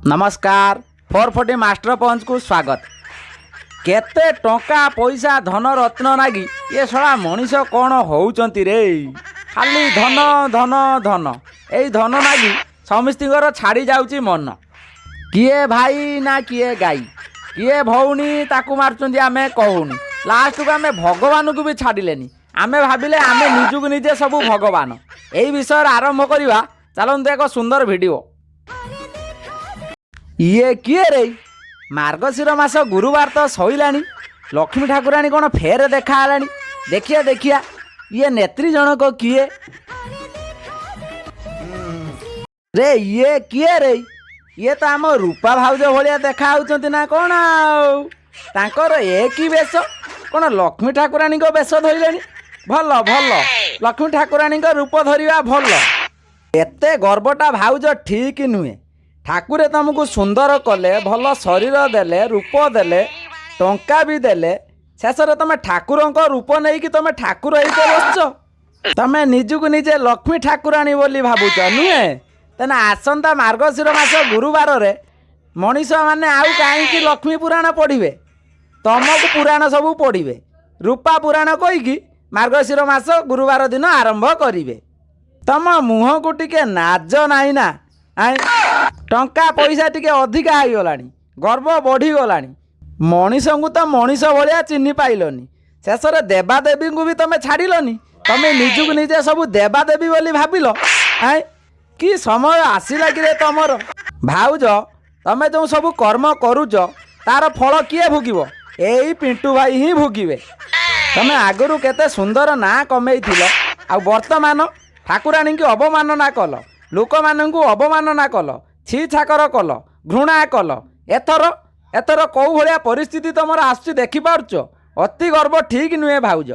ନମସ୍କାର, 440 ମାଷ୍ଟର ପଞ୍ଚକୁ ସ୍ୱାଗତ। କେତେ ଟଙ୍କା ପଇସା ଧନ ରତ୍ନ ନାଗି ଏ ଶଳା ମଣିଷ କ'ଣ ହଉଛନ୍ତି ରେ। ଖାଲି ଧନ ଧନ ଧନ। ଏଇ ଧନ ନାଗି ସମସ୍ତଙ୍କର ଛାଡ଼ି ଯାଉଛି ମନ। କିଏ ଭାଇ ନା କିଏ ଗାଈ, କିଏ ଭଉଣୀ ତାକୁ ମାରୁଛନ୍ତି ଆମେ କହୁନି। ଲାଷ୍ଟକୁ ଆମେ ଭଗବାନଙ୍କୁ ବି ଛାଡ଼ିଲେନି। ଆମେ ଭାବିଲେ ଆମେ ନିଜକୁ ନିଜେ ସବୁ ଭଗବାନ। ଏଇ ବିଷୟରେ ଆରମ୍ଭ କରିବା। ଚାଲନ୍ତୁ ଏକ ସୁନ୍ଦର ଭିଡ଼ିଓ। ଇଏ କିଏ ରେ? ମାର୍ଗଶିର ମାସ ଗୁରୁବାର ତ ସଇଲାଣି, ଲକ୍ଷ୍ମୀ ଠାକୁରାଣୀ କ'ଣ ଫେରେ ଦେଖା ହେଲାଣି? ଦେଖିଆ ଦେଖିଆ, ଇଏ ନେତ୍ରୀ ଜଣକ କିଏ ରେ? ଇଏ କିଏ ରେ? ଇଏ ତ ଆମ ରୂପା ଭାଉଜ ଭଳିଆ ଦେଖା ହେଉଛନ୍ତି ନା କ'ଣ? ଆଉ ତାଙ୍କର ଏ କି ବେଶ? କ'ଣ ଲକ୍ଷ୍ମୀ ଠାକୁରାଣୀଙ୍କ ବେଶ ଧରିଲେଣି? ଭଲ ଭଲ, ଲକ୍ଷ୍ମୀ ଠାକୁରାଣୀଙ୍କ ରୂପ ଧରିବା ଭଲ। ଏତେ ଗର୍ବଟା ଭାଉଜ ଠିକ୍ ନୁହେଁ। ଠାକୁରେ ତମକୁ ସୁନ୍ଦର କଲେ, ଭଲ ଶରୀର ଦେଲେ, ରୂପ ଦେଲେ, ଟଙ୍କା ବି ଦେଲେ, ଶେଷରେ ତମେ ଠାକୁରଙ୍କ ରୂପ ନେଇକି ତମେ ଠାକୁର ହେଇକି ବସିଛ। ତମେ ନିଜକୁ ନିଜେ ଲକ୍ଷ୍ମୀ ଠାକୁରାଣୀ ବୋଲି ଭାବୁଛ, ନୁହେଁ? ତେଣୁ ଆସନ୍ତା ମାର୍ଗଶିର ମାସ ଗୁରୁବାରରେ ମଣିଷମାନେ ଆଉ କାହିଁକି ଲକ୍ଷ୍ମୀ ପୁରାଣ ପଢ଼ିବେ? ତମକୁ ପୁରାଣ ସବୁ ପଢ଼ିବେ। ରୂପା ପୁରାଣ କହିକି ମାର୍ଗଶିର ମାସ ଗୁରୁବାର ଦିନ ଆରମ୍ଭ କରିବେ। ତମ ମୁହଁକୁ ଟିକେ ନାଜ ନାହିଁ ନା? ଆଇଁ, ଟଙ୍କା ପଇସା ଟିକେ ଅଧିକା ହେଇଗଲାଣି, ଗର୍ବ ବଢ଼ିଗଲାଣି। ମଣିଷଙ୍କୁ ତ ମଣିଷ ଭଳିଆ ଚିହ୍ନି ପାଇଲନି, ଶେଷରେ ଦେବାଦେବୀଙ୍କୁ ବି ତମେ ଛାଡ଼ିଲନି। ତମେ ନିଜକୁ ନିଜେ ସବୁ ଦେବାଦେବୀ ବୋଲି ଭାବିଲ। ଆଇଁ, କି ସମୟ ଆସିଲା କିରେ ତମର? ଭାଉଜ, ତମେ ଯେଉଁ ସବୁ କର୍ମ କରୁଛ ତାର ଫଳ କିଏ ଭୋଗିବ? ଏଇ ପିଣ୍ଟୁ ଭାଇ ହିଁ ଭୋଗିବେ। ତମେ ଆଗରୁ କେତେ ସୁନ୍ଦର ନାଁ କମେଇଥିଲ, ଆଉ ବର୍ତ୍ତମାନ ଠାକୁରାଣୀଙ୍କୁ ଅବମାନନା କଲ, ଲୋକମାନଙ୍କୁ ଅବମାନନା କଲ, ଛି ଛାକର କଲ, ଘୃଣା କଲ। ଏଥର ଏଥର କେଉଁ ଭଳିଆ ପରିସ୍ଥିତି ତମର ଆସୁଛି ଦେଖିପାରୁଛ? ଅତି ଗର୍ବ ଠିକ୍ ନୁହେଁ ଭାଉଜ।